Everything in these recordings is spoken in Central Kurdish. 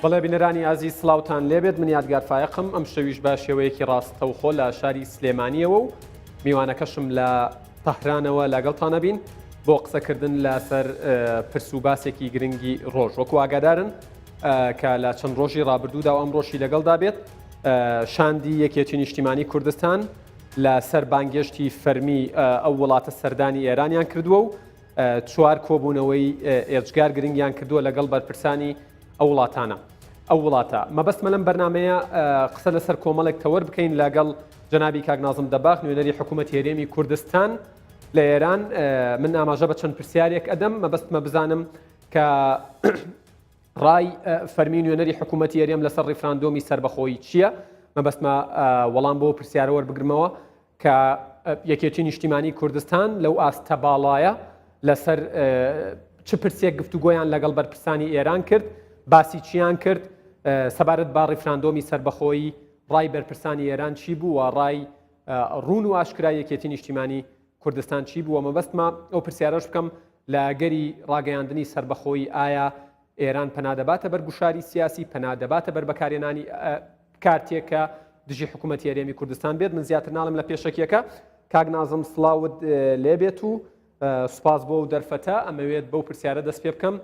بەڵێ بینەرانی ئازیز سڵاوتان لێبێت من یادگار فایەقم ئەم شەویش بە شێوەیەکی ڕاستەوخۆ لە شاری سلێمانیەوە و میوانەکەشم لە تەهرانەوە لەگەڵتانە بین بۆ قسەکردن لەسەر پرس و باسێکی گرنگی ڕۆژ وەکو ئاگادارن کە لە چەند ڕۆژی ڕابردوودا و ئەم ڕۆژی لەگەڵدا بێت شاندی یەکێتی نیشتیمانی کوردستان لە سەر بانگێشتی فەرمی ئەو وڵاتە سەردانی ئێرانیان کردووە و چوار کۆبوونەوەی ئێجگار گرنگیان کردووە لەگەڵ بەرپرسانی ئەو وڵاتانە. ئەو وڵاتە. مەبەستمە لەم بەرنمەیە قسە لەسەر کۆمەڵێک تەوەر بکەین لەگەڵ جەنابی کاک نازم دەباغ نوێنەری حکوومەتی هەرێمی کوردستان لە ئێران من ئاماژە بە چەند پرسیارێک ئەدەم مەبەستمە بزانم کە ڕای فەرمی نوێنەری حکوومەتی هەرێم لەسەر ڕیفراندۆمی سەربەخۆیی چییە؟ مەبەستمە وەڵام بۆ پرسیارە وەربگرمەوە کە یەکێتی نیشتیمانی کوردستان لەو ئاستە باڵایە لەسەر چ پرسێک گفتوگۆیان لەگەڵ بەرپرسانی ئێران کرد، باسی چیان کرد، سەبارەت بە ڕیفراندۆمی سەربەخۆیی ڕای بەرپرسانی ئێران چی بوو و ڕای ڕوون و ئاشکرای یەکێتی نیشتیمانی کوردستان چی بووە؟ مەبەستمە ئەو پرسیارەش بکەم لە ئەگەری ڕاگەیاندنی سەربەخۆیی ئایا ئێران پەنا دەباتە بەر گوشاری سیاسی، پەنا دەباتە بەر بەکارهێنانی کارتێک کە دژی حکوومەتی هەرێمی کوردستان بێت؟ من زیاتر ناڵێم لە پێشەکیەکە. کاک نازم سڵاوت لێبێت و سوپاس بۆ ئەو دەرفەتە. ئەمەوێت بەو پرسیارە دەست پێ بکەم.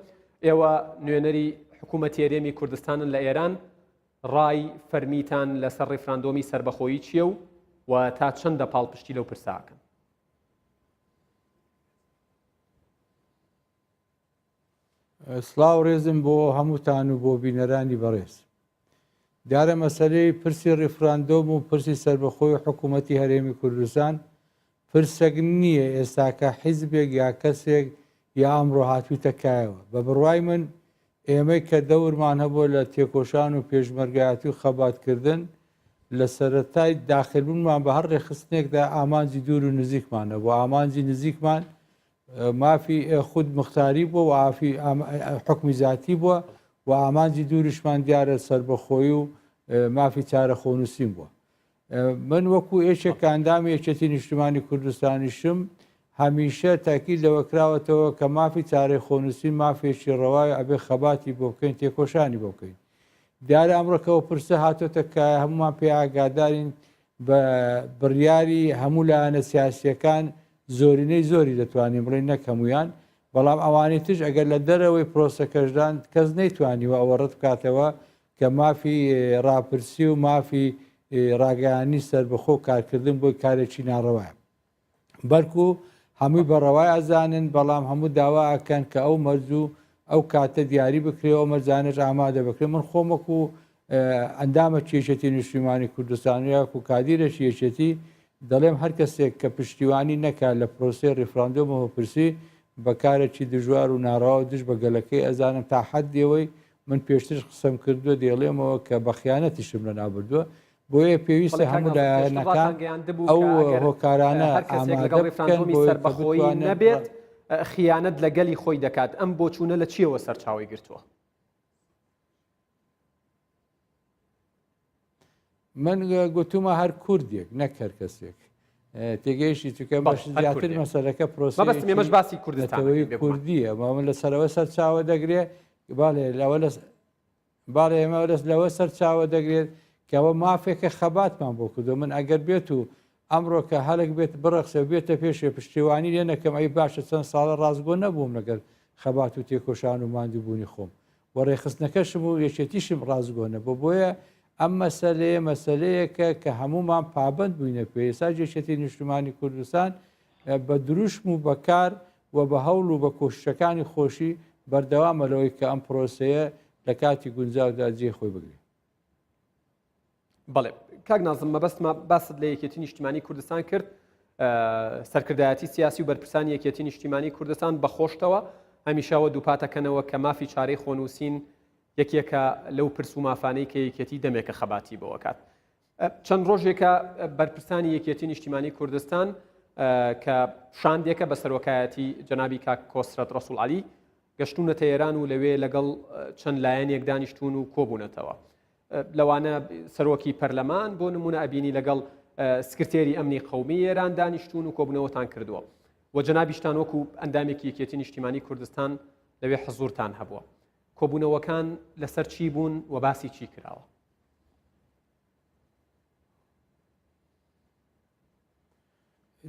ئێوە نوێنەری حکوومەتی هەرێمی کوردستانن لە ئێران، ڕای فەرمیتان لەسەر ڕیفراندۆمی سەربەخۆیی چییە و و تا چەندە پاڵپشتی لەو پرسە ئەکەن؟ سڵاو ڕێزم بۆ هەمووتان و بۆ بینەرانی بەڕێز. دیارە مەسەلەی پرسی ڕیفراندۆم و پرسی سەربەخۆی حکوومەتی هەرێمی کوردستان پرسێک نییە ئێستاکە حیزبێک یا کەسێک یا ئەمڕۆ هاتوویتە کایەوە. بە بڕوای من ئێمەی کە دەورمان هەبووە لە تێکۆشان و پێشمەرگایەتی و خەباتکردن لە سەرەتای داخلبوونمان بە هەر ڕێکخستنێکدا ئامانجی دوور و نزیکمان هەبوو. ئامانجی نزیکمان مافی خود مختاری بووە و ئافی حکمی زیاتی بووە و ئامانجی دووریشمان دیارە سربەخۆی و مافی چارە خۆنووسین بووە. من وەکو یەکێک کە ئەندامی یەکێتی نیشتمانی کوردستانیشم هەمیشە تاکید لەوە کراوەتەوە کە مافی چارەی خۆنووسین مافێکی ڕەوایە ئەبێ خەباتی بۆ بکەین تێکۆشانی بۆ بکەین دیارە ئەمڕۆ کە ئەو پرسە هاتۆتە کە هەمومان پێ ئاگادارین بە بڕیاری هەموو لایەنە سیاسیەکان زۆرینەی زۆری دەتوانین بڵێین نەک هەمویان بەڵام ئەوانی تش ئەگەر لە دەرەوەی پرۆسەکەشدان کەس نەیتوانیوە ئەوە ڕەت بکاتەوە کە مافی ڕاپرسی و مافی ڕاگەیاندنی سەربەخۆ و کارکردن بۆی کارێکی ناڕەوایە بەلکو هەمووی بە ڕەوای ئەزانن بەڵام هەموو داوا ئەکەن کە ئەو مەرج و ئەو کاتە دیاری بکرێ ئەو مەرجانەش ئامادە بکرێ من خۆم وەکو ئەندامەکی یەکێتی نیشتیمانی کوردستان و یاکو کادیرێکی یەکێتی دەڵێم هەر کەسێک کە پشتیوانی نەکات لە پرۆسەی ڕیفراندۆمەوە پرسی بە کارێکی دژوار و ناڕەوا و دژ بە گەلەکەی ئەزانم تا حەدی ئەوەی من پێشترش قسەم کردووە دەیڵێمەوە کە بە خیانەتیشم لەناو بردووە بۆیە پێویستە بەڵێ کاک هەموو نازم پێشتر لایەنەکان ڕاتانگەیاندبوو ئەو کە ئەگەر هۆکارانە هەر کەسێک لەگەڵ ئامادە بکەن ڕیفراندۆمی بۆیە کە سەربەخۆیی بتوانن نەبێت خیانەت لە گەلی خۆی دەکات ئەم بۆچوونە لە چییەوە سەرچاوەی گرتووە؟ من گوتومە هەر کوردێک نەک هەر کەسێک تێگەیشتی چونکە بەڵێ بەش هەر زیاتر کوردێک مەسەلەکە مەبەستم ئێمەش پرۆسەیەکی باسی کوردستان نەتەوەی ئەکەین بێگومان کوردیە مامە لە سەرەوە سەرچاوە دەگرێ باڵێ لەوە لە باڵێ ئێمە لەس لەوە سەرچاوە دەگرێت کە ئەوە مافێکە خەباتمان بۆ کردو من ئەگەر بێت و ئەمڕۆ کە هەلک بێت بڕەخسێ و بێتە پێشێ پشتیوانی لێ نەکەم ئەی باشە چەند ساڵە ڕاستگۆ نەبووم لەگەر خەبات و تێکۆشان و ماندووبوونی خۆم و ڕێکخستنەکەشم و یەکێتیشم ڕاستگۆ نەبوو بۆیە ئەم مەسەلەیە مەسەلەیەکە کە هەموومان پابەند بووینە پێ ئێستا یەکێتی نیشتمانی کوردستان بە دروشم و بە کار و بە هەوڵ و بە کۆششەکانی خۆشی بەردەوامە لەوەی کە ئەم پرۆسەیە لە کاتی گونجاودا جێی خۆی بگرێت. بەڵێ کاک نازم مەبەستمە باست لە یەکێتی نیشتیمانی کوردستان کرد سەرکردایەتی سیاسی و بەرپرسانی یەکێتی نیشتیمانی کوردستان بەخۆشتەوە هەمیشەوە دووپاتەکەنەوە کە مافی چارەی خۆنووسین یەکێکە لەو پرس و مافانەی کە یەکێتی دەمێکە خەباتی بۆکات چەند ڕۆژێکە بەرپرسانی یەکێتی نیشتیمانی کوردستان کە شاندێکە بە سەرۆکایەتی جەنابی کاک کۆسرەت ڕەسوڵ عەلی گەشتونەتە ئێران و لەوێ لەگەڵ چەند لایەنێک دانیشتون و کۆبوونەتەوە لەوانە سەرۆکی پەرلەمان بۆ نمونە ئەبینی لەگەڵ سکرتێری ئەمنی قومی ئێران دانیشتون و کۆبوونەوەتان کردووە و جەنابیشتان وەکو ئەندامێکی یەکێتی نیشتیمانی کوردستان لەوێ حزورتان هەبووە. کۆبوونەوەکان لەسەر چی بوون و باسی چی کراوە؟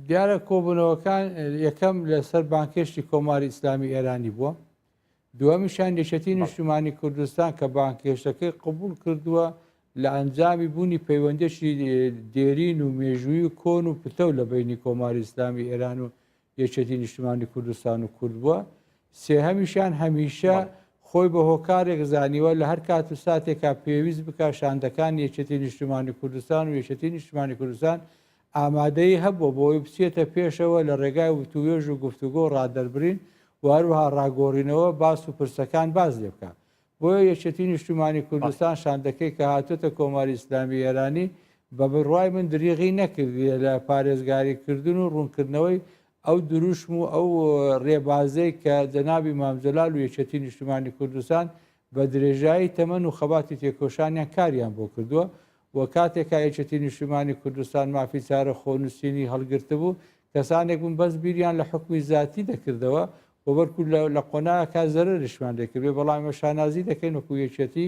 دیارە کۆبوونەوەکان یەکەم لەسەر بانکێشتی کۆماری ئیسلامی ئێرانی بووە دووەمیشان یەکێتی نیشتمانی کوردستان کە بانکێشتەکەی قبول کردووە لە ئەنجامی بوونی پەیوەندێکی دێرین و مێژووی و کۆن و پتەو لە بینی کۆماری ئیسلامی ئێران و یەکێتی نیشتمانی کوردستان و کورد بووە، سێهەمیشیان هەمیشە خۆی بە هۆکارێک زانیوە لە هەر کات و ساتێکا پێویست بکا شاندەکانی یەکێتی نیشتمانی کوردستان و یەکێتی نیشتمانی کوردستان ئامادەیی هەبووە بۆ ئەوەی بچێتە پێشەوە لە ڕێگای وتووێژ و گفتوگۆ و ڕادەربرین و هەروەها ڕاگۆڕینەوە باس و پرسەکان باس لێ بکا. بۆیە یەکێتی نیشتمانی کوردستان شاندەکەی کە هاتۆتە کۆماری ئیسلامی ئێرانی بە بڕوای من دریغی نەکردیە لە پارێزگاری کردن و ڕوونکردنەوەی ئەو دروشم و ئەو ڕێبازەی کە جەنابی مام جەلال و یەکێتی نیشتمانی کوردستان بە درێژایی تەمەن و خەباتی تێکۆشانیان کاریان بۆ کردووە و کاتێکا یەکێتی نیشتمانی کوردستان مافی چارە خۆنووسینی هەڵگرتبوو کەسانێک بوون بەس بیریان لە حوکمی زاتی دەکردەوە و بەلکو لە قۆناغەکە زەرەریشمان لێکردبێ، بەڵام ئێمە شانازی دەکەین وەکو یەکێتی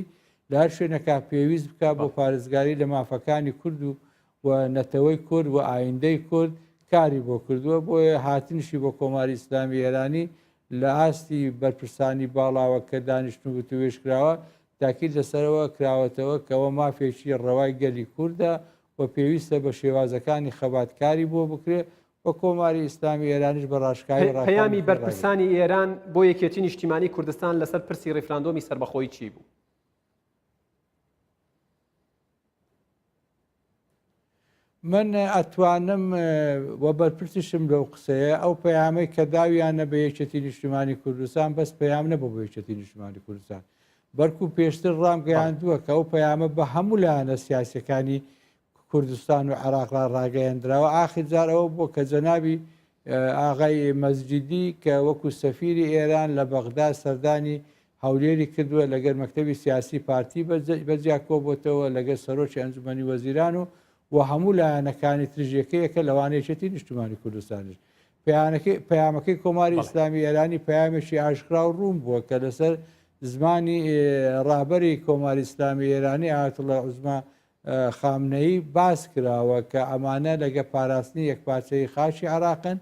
لە هەر شوێنێکا پێویست بکا بۆ پارێزگاری لە مافەکانی کورد و و نەتەوەی کورد و ئایندەی کورد کاری بۆ کردووە، بۆیە هاتنیشی بۆ کۆماری ئیسلامی ئێرانی لە ئاستی بەرپرسانی باڵاوە کە دانیشتن و وتووێژ کراوە تاکید لەسەرەوە کراوەتەوە کە ئەوە مافێکی ڕەوای گەلی کوردە و پێویستە بە شێوازەکانی خەبات کاری بۆ بکرێ و کۆماری ئیسلامی ئێرانیش بە ڕاشکاوی ڕاکانی پەیامی بەرپرسانی ئێران بۆ یەکێتی نیشتیمانی کوردستان لەسەر پرسی ڕیفراندۆمی سەربەخۆیی چی بوو؟ من ئەتوانم و بەرپرسیشم لەو قسەیە ئەو پەیامەی کە داویانە بە یەکێتی نیشتیمانی کوردستان بەس پەیام نەبوو بۆ یەکێتی نیشتیمانی کوردستان بەرکو پێشتر ڕامگەیاندووە کە ئەو پەیامە بە هەموو لایەنە سیاسەکانی کوردستان و عێراقڕا ڕاگەیەندراوە ئاخر جار ئەوە بووە کە جەنابی ئاغای مەسجدی کە وەکو سەفیری ئێران لە بەغدا سەردانی هەولێری کردووە لەگەر مەکتەبی سیاسی پارتی بەجیا کۆبۆتەوە لەگەر سەرۆکی ئەنجومەنی وەزیران و و هەموو لایەنەکانی تریش یەکەیەکە لەوانە یەکێتی نیشتمانی کوردستانیش پەیامەکەی کۆماری ئیسلامی ئێرانی پەیامێکی ئاشکرا و ڕوون بووە کە لەسەر زمانی ڕابەری کۆماری ئیسلامی ئێرانی ئایەتوڵڵای عوزما خامنەیی باس کراوە کە ئەمانە لەگە پاراستنی یەکپارچەیی خاکی عێراقن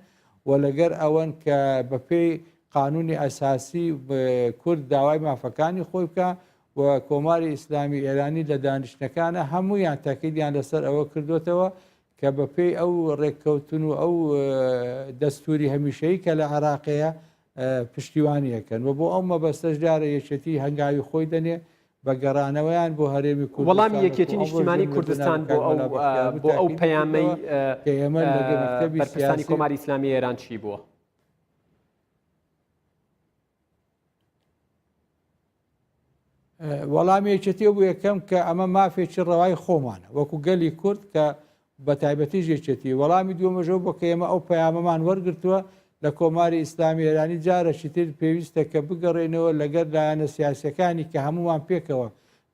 و لەگەر ئەوەن کە بەپێی قانونی ئەساسی کورد داوای مافەکانی خۆی بکا و کۆماری ئیسلامی ئێرانی لە دانیشتنەکانە هەموویان تاکیدیان لەسەر ئەوە کردوتەوە کە بەپێی ئەو ڕێککەوتن و ئەو دەستوری هەمیشەیی کە لە عێراقەیە پشتیوانیەکەن و بۆ ئەو مەبەستەش دیارە یەکێتی هەنگاوی خۆی دەنێ بە گەڕانەوەیان بۆ هەرێمی کوردستان وەڵامی یەکێتی نیشتیمانی کوردستان بۆ ئەو بۆ ئەو پەیامەی کە ئێمە لەگەڵ مەکتەبی بەرپرسانی کۆماری ئیسلامی ئێران چی بووە؟ وەڵامی یەکێتی بوو یەکەم کە ئەمە مافێکی ڕەوای خۆمانە وەکو گەلی کورد کە بە تایبەتیش یەکێتی. وەڵامی دووەمەش ئەوە بووە کە ئێمە ئەو پەیامەمان وەرگرتووە لە کۆماری ئیسلامی ئێرانی جارێکی تر پێویستە کە بگەڕێینەوە لەگەر لایەنە سیاسیەکانی کە هەموومان پێکەوە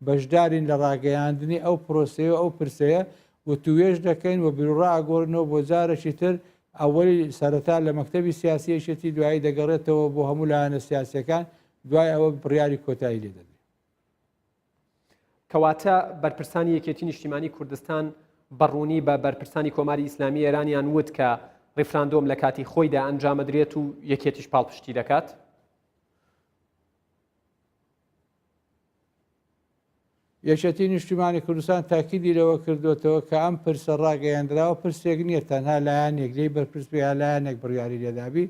بەشدارین لە ڕاگەیاندنی ئەو پرۆسەیە و ئەو پرسەیە وتووێژ دەکەین و بیروڕا ئەگۆڕینەوە بۆ جارێکی تر ئەوەی سەرەتا لە مەکتەبی سیاسی یەکێتی دوایی دەگەڕێتەوە بۆ هەموو لایەنە سیاسیەکان دوای ئەوە بڕیاری کۆتایی لێ دەدرێت. کەواتە بەرپرسانی یەکێتی نیشتیمانی کوردستان بە ڕوونی بە بەرپرسانی کۆماری ئیسلامی ئێرانیان وت کە ڕیفراندۆم لە کاتی خۆیدا ئەنجامەدرێت و یەکێتیش پاڵپشتی دەکات؟ یەکێتی نیشتیمانی کوردستان تاکیدی لەوە کردوێتەوە کە ئەم پرسە ڕاگەیەندراوە پرسێک نییە تەنها لایەنێک لێی بەرپرس بێ یا لایەنێک بڕیاری لێدابی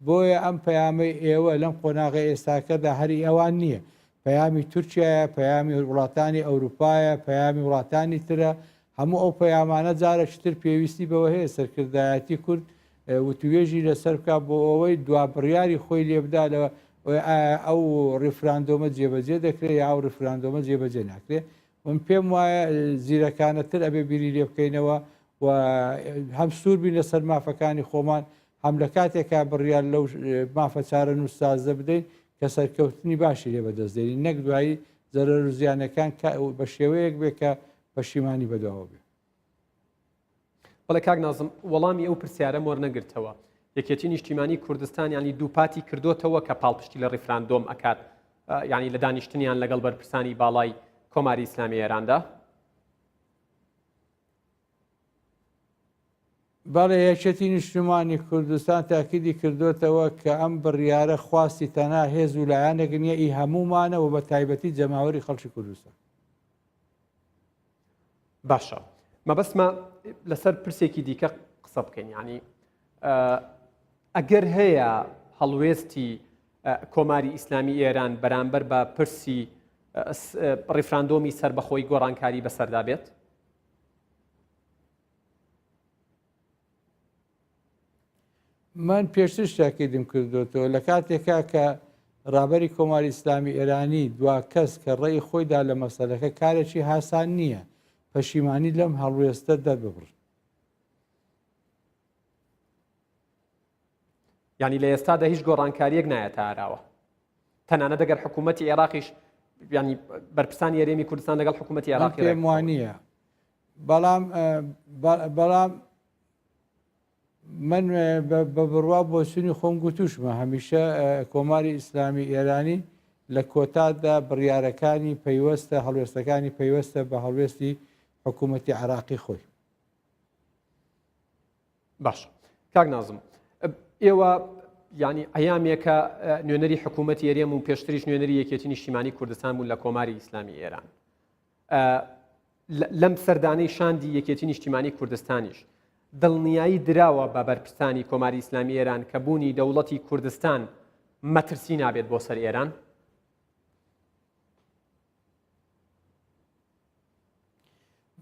بۆیە ئەم پەیامەی ئێوە لەم قۆناغە ئێستاکەدا هەری ئەوان نییە پەیامی تورکیایە، پەیامی وڵاتانی ئەوروپایە، پەیامی وڵاتانی ترە، هەموو ئەو پەیامانە جارێکی تر پێویستی بەوە هەیە سەرکردایەتی کورد وتوێژی لەسەر بکات بۆ ئەوەی دوا بڕیاری خۆی لێبدا لە ئایا ئەو ڕیفراندۆمە جێبەجێ دەکرێت یا ئەو ڕیفراندۆمە جێبەجێ ناکرێت. من پێم وایە زیرەکانەتر ئەبێ بیری لێ بکەینەوە و هەم سوور بین لەسەر مافەکانی خۆمان هەم لە کاتێکا بڕیار لەو مافە چارەنووسسازە بدەین کە سەرکەوتنی باشی لێ بەدەست دێنین نەک دوایی زەرەر و زیانەکان بە شێوەیەک بێ کە پەشیمانی بەدواوە بێ. بەڵێ کاک نازم وەڵامی ئەو پرسیارەم وەرنەگرتەوە یەکێتی نیشتیمانی کوردستان یانی دووپاتی کردوتەوە کە پاڵپشتی لە ڕیفراندۆم ئەکات. یعنی لە دانیشتنیان لەگەڵ بەرپرسانی باڵای کۆماری ئیسلامی ئێراندا؟ بەڵێ یەکێتی نیشتمانی کوردستان تاکیدی کردۆتەوە کە ئەم بڕیارە خواستی تەنها هێز و لایەنێک نییە ئی هەموومانە و بە تایبەتی جەماوەری خەڵکی کوردستان. باشە مەبەستمە لەسەر پرسێکی دیکە قسە بکەین ینی ئەگەر هەیە هەڵوێستی کۆماری ئیسلامی ئێران بەرامبەر بە پرسی ڕیفراندۆمی سربەخۆی گۆڕانکاری بەسەردا بێت؟ من پێشتر تاکیدم کردوتەوە لە کاتێکا کە ڕابەری کۆماری ئیسلامی ئێرانی دوا کەس کە ڕێی خۆیدا لە مەسەلەکە کارێکی هاسان نییە پەشیمانی لەم هەڵوێستە دەرببڕن. یعنی لە ئێستادا هیچ گۆڕانکاریەک نایەتە ئاراوە تەنانەت ئەگەر حکوومەتی عێراقیش ینی بەرپرسانی هەرێمی کوردستان لەگەڵ حکوومەتی عێراقی پێم وانە بەڵام بەڵام من بە بڕوا بۆچوونی خۆم گوتوشمە هەمیشە کۆماری ئیسلامی ئێرانی لە کۆتادا بڕیارەکانی پەیوەستە هەڵوێستەکانی پەیوەستە بە هەڵوێستی حکوومەتی عراقی خۆی. باش کاک نازم ئێوە ینی ئەیامێکە نوێنەری حکوومەتی هەرێم و پێشتریش نوێنەری یەکێتی نیشتیمانی کوردستان بوون لە کۆماری ئیسلامی ئێران لەم سەردانەی شاندی یەکێتی نیشتیمانی کوردستانیش دڵنیایی دراوە بە بەرپرسانی کۆماری ئیسلامی ئێران کە بوونی دەوڵەتی کوردستان مەترسی نابێت بۆ سەر ئێران؟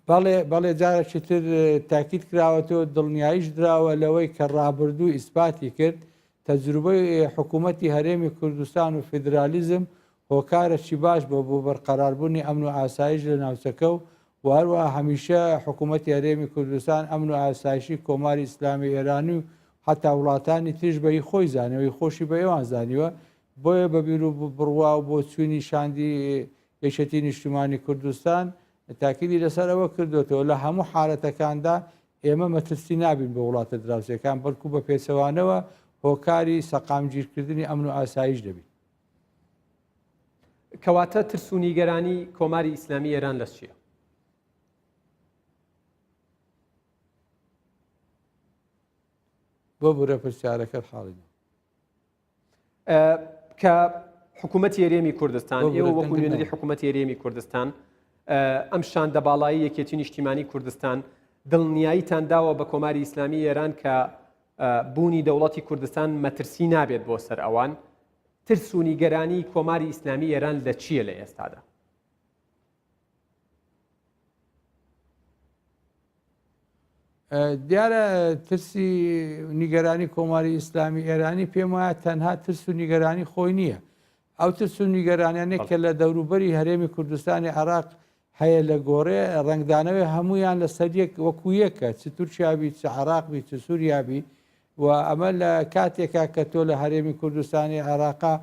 بەڵێ بەڵێ جارێکی تر تاکید کراوەتەوە دڵنیاییش دراوە لەوەی کە ڕابردوو ئیسپاتی کرد تەجروبەی حکوومەتی هەرێمی کوردستان و فیدرالیزم هۆکارەکی باش بۆ بۆ بەرقەراربوونی ئەمن و ئاسایش لە ناوچەکە و و هەروەها هەمیشە حکوومەتی هەرێمی کوردستان ئەمن و ئاسایشی کۆماری ئیسلامی ئێرانی و حەتا وڵاتانی تریش بە هی خۆی زانیوە هی خۆشی بە ئێوان زانیوە بۆیە بە بیر و بڕوا و بۆچوونی شاندی یەکێتی نیشتیمانی کوردستان تاکیدی لەسەر ئەوە کردوێتەوە لە هەموو حالەتەکاندا ئێمە مەترسی نابین بۆ وڵاتە دراوسێکان بەڵکو بە پێچەوانەوە هۆکاری سەقامگیرکردنی ئەمن و ئاسایش دەبین. کەواتە ترس و نیگەرانی کۆماری ئیسلامی ئێران لە چییە؟ ببورە پرسیارەکەت حاڵی نەبوو. کە حکوومەتی هەرێمی کوردستان ئێوە وەکو نوێنەری حکوومەتی هەرێمی کوردستان ئەم شاندە باڵایی یەکێتی نیشتیمانی کوردستان دڵنیاییتان داوە بە کۆماری ئیسلامی ئێران کە بوونی دەوڵەتی کوردستان مەترسی نابێت بۆ سەر ئەوان ترس و نیگەرانی کۆماری ئیسلامی ئێران لە چییە لە ئێستادا؟ دیارە ترسی نیگەرانی کۆماری ئیسلامی ئێرانی پێم وایە تەنها ترس و نیگەرانی خۆی نییە ئەو ترس و نیگەرانیانێک کە لە دەوروبەری هەرێمی کوردستانی عراق هەیە لە گۆڕێ ڕنگدانەوەی هەمویان لە سەریەک وەکو یەکە چ تورکیابی چ عراق بی چ سووریابی و ئەمە لە کاتێکا کە تۆ لە هەرێمی کوردستانی عێراقا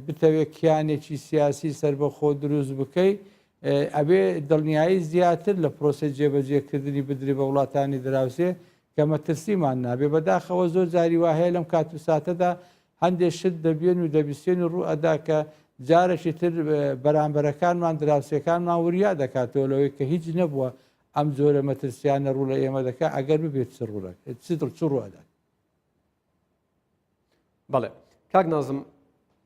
بتەوێت کیانێکی سیاسی سەربەخۆ دروست بکەی ئەبێ دڵنیایی زیاتر لە پرۆسەی جێبەجێکردنی بدرێ بە وڵاتانی دراوسێ کە مەترسیمان نابێ بەداخەوە زۆر جاری وا هەیە لەم کات و ساتەدا هەندێک شت دەبیێن و دەبیستێن و ڕوو ئەدا کە جارێکی تر بەرامبەرەکانمان دراوسێکانمان وریا دەکاتەوە لەوەی کە هیچ نەبووە ئەم جۆرە مەترسیانە ڕوو لە ئێمە دەکات ئەگەر ببێت چ ڕوو چ دڵ چ ڕوو ئەدات. بەڵێ کاک نازم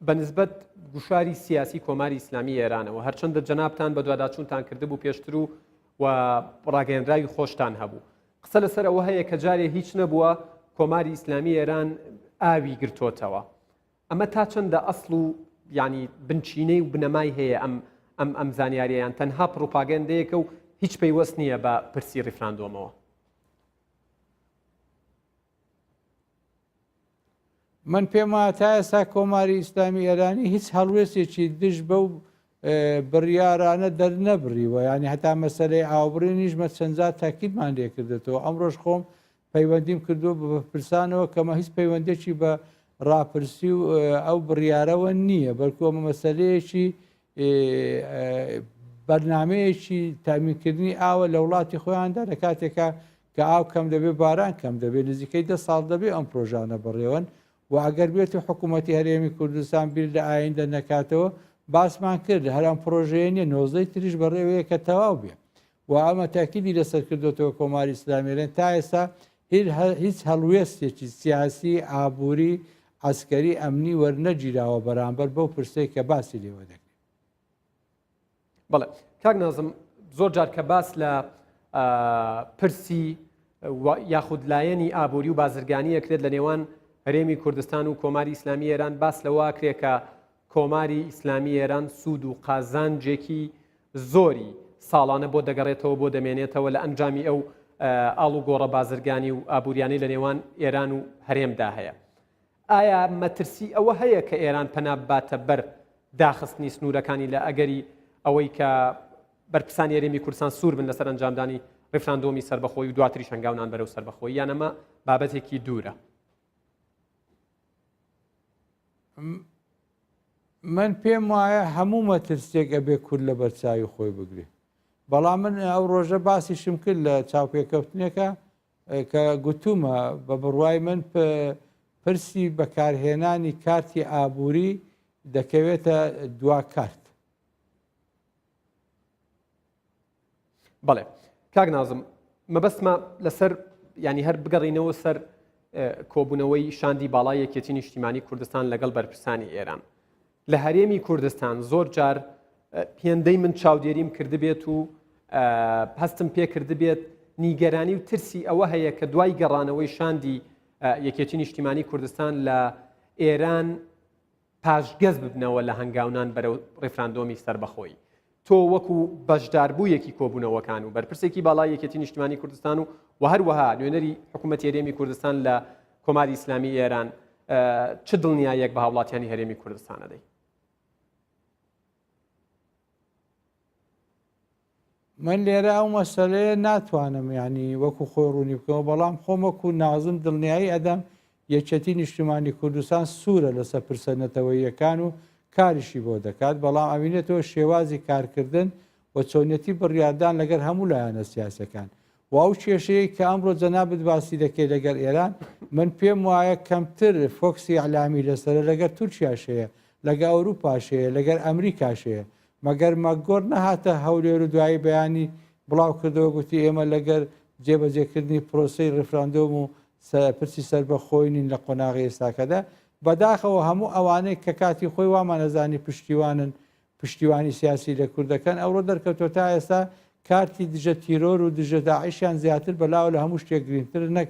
بە نسبەت گوشاری سیاسی کۆماری ئیسلامی ئێرانەوە هەرچەندە جەنابتان بەدواداچوونتان کردبوو پێشتر و و ڕاگەیەنراوی خۆشتان هەبوو قسە لەسەر ئەوە هەیە کە جارێ هیچ نەبووە کۆماری ئیسلامی ئێران ئاوی گرتۆتەوە ئەمە تا چەندە ئەسڵ و یعنی بنچینەی و بنەمای هەیە ئەم ئەم ئەم زانیاریان تەنها پڕوپاگەندەیەکە و هیچ پەیوەست نییە بە پرسی ڕیفراندۆمەوە من پێم وایە تا ئێستا کۆماری ئیسلامی ئێرانی هیچ هەڵوێستێکی دژ بەو بڕیارانە دەرنەبڕیوە یعنی هەتا مەسەلەی ئاوبڕینیش مە چەندجار تاکیدمان لێکردێتەوە ئەمڕۆژ خۆم پەیوەندیم کردووە بە بەرپرسانەوە کەمە هیچ پەیوەندێکی بە ڕاپرسی و ئەو بڕیارەوە نییە بەڵکو ئەمە مەسەلەیەکی بەرنمەیەکی تامینکردنی ئاوە لە وڵاتی خۆیاندا لە کاتێکا کە ئاو کەم دەبێت باران کەم دەبێت نزیکەی دە ساڵ دەبێت ئەم پرۆژانە بەڕێوەن. و ئەگەر بێت و حکوومەتی هەرێمی کوردستان بیر لە ئایندە نەکاتەوە باسمان کرد هەر ئەم پرۆژەیە نیە نۆزدەی تریش بەڕێوەیە کە تەواو بێ و ئەمە تاکیدی لەسەر کردوێتەوە کۆماری ئیسلامی ئێران تا ئێستا هیچ هەڵوێستێکی سیاسی ئابووری عەسکەری ئەمنی وەرنەگیراوە بەرامبەر بەو پرسەی کە باسی لێوە دەکرێت. بەڵێ کاک نازم زۆر جار کە باس لە پرسی یاخود لایەنی ئابووری و بازرگانی ئەکرێت لە نێوان هەرێمی کوردستان و کۆماری ئیسلامی ئێران باس لەوە ئەکرێت کە کۆماری ئیسلامی ئێران سوود و قازانجێکی زۆری ساڵانە بۆ دەگەڕێتەوە بۆ دەمێنێتەوە لە ئەنجامی ئەو ئاڵوگۆڕە بازرگانی و ئابووریانەی لە نێوان ئێران و هەرێمدا هەیە. ئایا مەترسی ئەوە هەیە کە ئێران پەنا بباتە بەر داخستنی سنوورەکانی لە ئەگەری ئەوەی کە بەرپرسانی هەرێمی کوردستان سوور بن لەسەر ئەنجامدانی ڕیفراندۆمی سەربەخۆی و دواتریش هەنگاونان بەرەو سەربەخۆیی یان ئەمە بابەتێکی دوورە؟ من پێم وایە هەموو مەترسیەک ئەبێ کورد لە بەرچاوی خۆی بگرێ بەڵام من ئەو ڕۆژە باسیشم کرد لە چاوپێکەوتنێکە کە گوتومە بە بڕوای من پرسی بەکارهێنانی کارتی ئابووری دەکەوێتە دوا کارت. بەڵێ کاک نازم مەبەستمە لەسەر ینی هەر بگەڕینەوە سەر کۆبوونەوەی شاندی باڵای یەکێتی نیشتیمانی کوردستان لەگەڵ بەرپرسانی ئێران لە هەرێمی کوردستان زۆر جار هێندەی من چاودێریم کردبێت و هەستم پێ کردبێت نیگەرانی و ترسی ئەوە هەیە کە دوای گەڕانەوەی شاندی یەکێتی نیشتیمانی کوردستان لە ئێران پاشگەز ببنەوە لە هەنگاونان بەرەو ڕیفراندۆمی سەربەخۆیی. تۆ وەکو بەشداربوویەکی کۆبوونەوەکان و بەرپرسێکی باڵای یەکێتی نیشتمانی کوردستان و و هەروەها نوێنەری حکوومەتی هەرێمی کوردستان لە کۆماری ئیسلامی ئێران چ دڵنیاییەک بە هاوڵاتیانی هەرێمی کوردستان ئەدەی؟ من لێرە ئەو مەسەلەیە ناتوانم یانی وەکو خۆی ڕوونی بکەمەوە، بەڵام خۆم وەکو نازم دڵنیایی ئەدەم یەکێتی نیشتیمانی کوردستان سوورە لەسەر پرسە نەتەوەییەکان و کاریشی بۆ دەکات، بەڵام ئەمینێتەوە شێوازی کارکردن و چۆنیەتی بڕیاردان لەگەر هەموو لایەنە سیاسیەکان و ئەو کێشەیەی کە ئەمڕۆ جەنابت باسی دەکەی لەگەر ئێران من پێم وایە کەمتر فۆکسی ئیعلامی لەسەرە لەگەر تورکیاش هەیە لەگە ئەوروپاش هەیە لەگەر ئەمریکاش هەیە مەگەر مەکگۆرن نەهاتە هەولێر و دوایی بەیانی بڵاو کردەوە گوتی ئێمە لەگەر جێبەجێکردنی پرۆسەی ڕیفراندۆم و پرسی سەربەخۆی نین لە قۆناغی ئێستاکەدا. بەداخەوە هەموو ئەوانەی کە کاتی خۆی وامان ئەزانی پشتیوانن پشتیوانی سیاسی لە کورد دەکەن ئەوڕۆ دەرکەوتوە تا ئێستا کارتی دژە تیرۆر و دژە داعشیان زیاتر بەلاوە لە هەموو شتێک گرینگترە نەک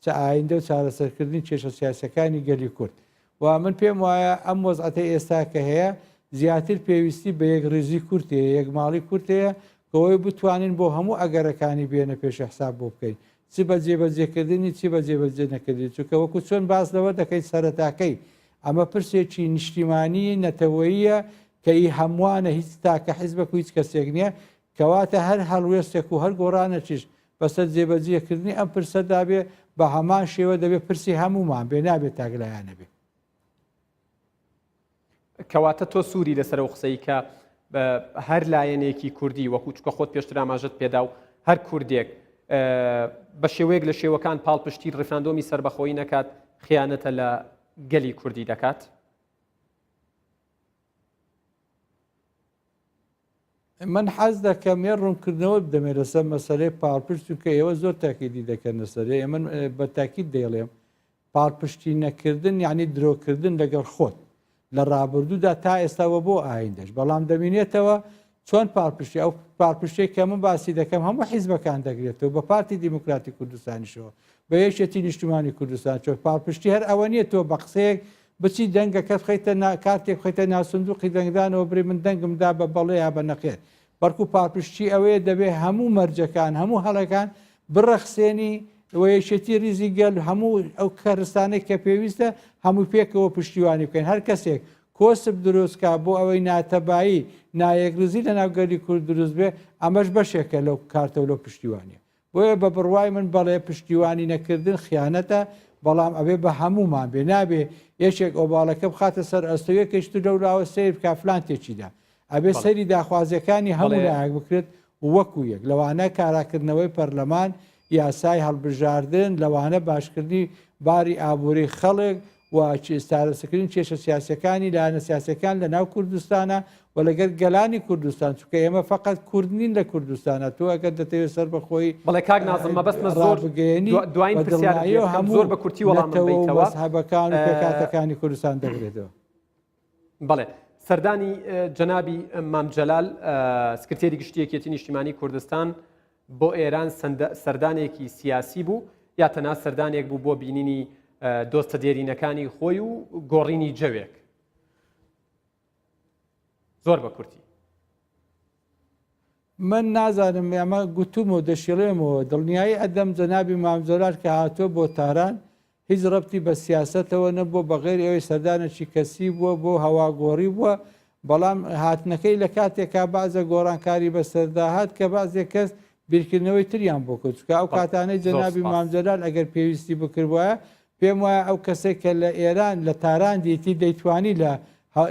چە ئایندە و چارەسەرکردنی کێشە سیاسیەکانی گەلی کورد. و من پێم وایە ئەم وەزعەتەی ئێستا کە هەیە زیاتر پێویستی بە یەکڕیزی کورد هەیە، یەکماڵی کورد هەیە کە ئەوەی بتوانین بۆ هەموو ئەگەرەکانی بێنە پێش حساب بۆ بکەین چ بە جێبەجێکردنی چ بە جێبەجێ نەکردنی چونکە وەکو چۆن باس لەوە دەکەین سەرەتاکەی ئەمە پرسێکی نیشتیمانی نەتەوەییە کە ئی هەمووانە هیچ تاکە حیزبێک و هیچ کەسێک نییە کەواتە هەر هەڵوێستێک و هەر گۆڕانێکیش بەسەر جێبەجێکردنی ئەم پرسەدا بێ، بە هەمان شێوە دەبێ پرسی هەموومان بێ، نابێ تاکلایەنە بێ. کەواتە تۆ سووری لەسەر ئەو قسەی کە هەر لایەنێکی کوردی وەکو چکە خۆت پێشتر ئاماژەت پێدا و هەر کوردێک بە شێوەیەک لە شێوەکان پاڵپشتی ڕیفراندۆمی سەربەخۆیی نەکات خیانەتە لە گەلی کوردی دەکات؟ من حەز دەکەم یە ڕوونکردنەوە بدەمێ لەسەر مەسەلەی پاڵپشت چونکە ئێوە زۆر تاکیدی دەکەن لەسەرێ من بە تاکید دەیڵێم پاڵپشتی نەکردن یعنی درۆکردن لەگەڵ خۆت لە ڕابردوودا تا ئێستا وە بۆ ئایندەش بەڵام دەمینێتەوە چۆن پاڵپشتی ئەو پاڵپشتێک کە من باسی دەکەم هەموو حیزبەکان دەگرێتەوە بە پارتی دیموکراتی کوردستانیشەوە بە یەکێتی نیشتمانی کوردستان چۆن پاڵپشتی هەر ئەوە نییە تۆ بە قسەیەک بچی دەنگەکەت بخەیتە نا کارتێک بخەیتە ناو سندوقی دەنگدانەوە برێ من دەنگم دا بە بەڵێ یا بە نەخێر بەڵکو پاڵپشتی ئەوەیە دەبێ هەموو مەرجەکان هەموو هەڵەکان بڕەخسێنی و یەکێتی ریزی گەل هەموو ئەو کەرستانەی کە پێویستە هەموو پێکەوە پشتیوانی بکەین هەر کەسێک کۆسپ دروست کا بۆ ئەوەی ناتەبایی نایەکڕیزی لەناو گەلی کورد دروست بێ ئەمەش بەشێکە لەو کارتە و لەو پشتیوانیە بۆیە بە بڕوای من بەڵێ پشتیوانی نەکردن خیانەتە، بەڵام ئەبێ بە هەموومان بێ، نابێ یەکێک ئۆباڵەکە بخاتە سەر ئەستۆ یەکێکی تر لەو لاوە سەیر بکا فلان تێکی دا. ئەبێ سەیری داخوازیەکانی هەموو لایەک بکرێت وەکو یەک، لەوانە کاراکردنەوەی پەرلەمان، یاسای هەڵبژاردن، لەوانە باشکردنی باری ئابووری خەڵک و چارەسەکردنی کێشە سیاسیەکانی لایەنە سیاسیەکان لە ناو کوردستانە و لەگەر گەلانی کوردستان چونکە ئێمە فقط کورد نین لە کوردستانە تۆ ئەگەر دەتەوێت سەربەخۆیی بەڵێ کاک نازم مەبەستمە زۆر ڕابگەیەنی دوایین بە پرسیارت لێ دڵنیاییەوە بکەم هەموو زۆر بە کورتی وەڵامم نەتەوە و بەیتەوە مەزهەبەکان و پێکهاتەکانی کوردستان دەگرێتەوە. بەڵێ سەردانی جەنابی مام جەلال سکرتێری گشتی یەکێتی نیشتیمانی کوردستان بۆ ئێران سەردانێکی سیاسی بوو یا تەنها سەردانێک بوو بۆ بینینی دۆستە دێرینەکانی خۆی و گۆڕینی جەوێک؟ زۆر بە کورتی. من نازانم ئەمە گوتومە و دەشیڵێمەوە دڵنیایی ئەدەم جەنابی مام جەلال کە هاتووە بۆ تاران هیچ ڕەبتی بە سیاسەتەوە نەبووە بە غەیری ئەوەی سەردانێکی کەسی بووە بۆ هەواگۆڕی بووە بەڵام هاتنەکەی لە کاتێکا بەعزە گۆڕانکاری بەسەردا هات کە بەعزێک کەس بیرکردنەوەی تریان بۆ کرد چونکە ئەو کاتانەی جەنابی مام جەلال ئەگەر پێویستی بکردبایە پێم وایە ئەو کەسێک کە لە ئێران لە تاران دیتی دەیتوانی لە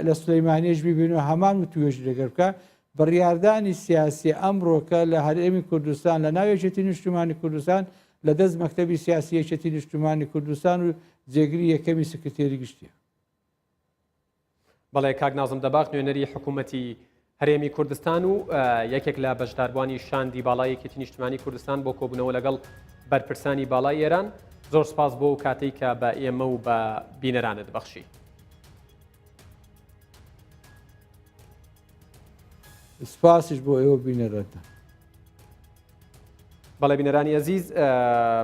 لە سلەیمانیش بیبین و هەمان وتوێژی لەگەر بکە بڕیاردانی سیاسی ئەمڕۆکە لە هەرێمی کوردستان لە ناو یەکێتی نیشتمانی کوردستان لە دەست مەکتەبی سیاسی یەکێتی نیشتمانی کوردستان و جێگری یەکەمی سکرتێری گشتیە. بەڵێ کاک نازم دەباغ نوێنەری حکوومەتی هەرێمی کوردستان و یەکێک لە بەشداربووانی شاندی باڵای یەکێتی نیشتمانی کوردستان بۆ کۆبوونەوە لەگەڵ بەرپرسانی باڵای ئێران زۆر سپاس بۆ کاتێک کە بە ئێمە و بە بینەرانت بەخشی. سپاسیش بۆ ئێوە بینەرانتان. بەڵێ بینەرانی ئەزیز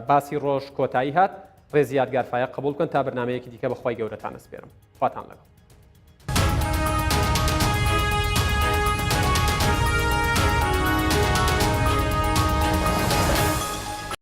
باسی ڕۆژ کۆتایی هات ڕێزی یادگار فایەق قبول بکەن تا بەرنمەیەکی دیکە بەخوای گەورەتان ئەسپێرم خواتان لەگەڵ.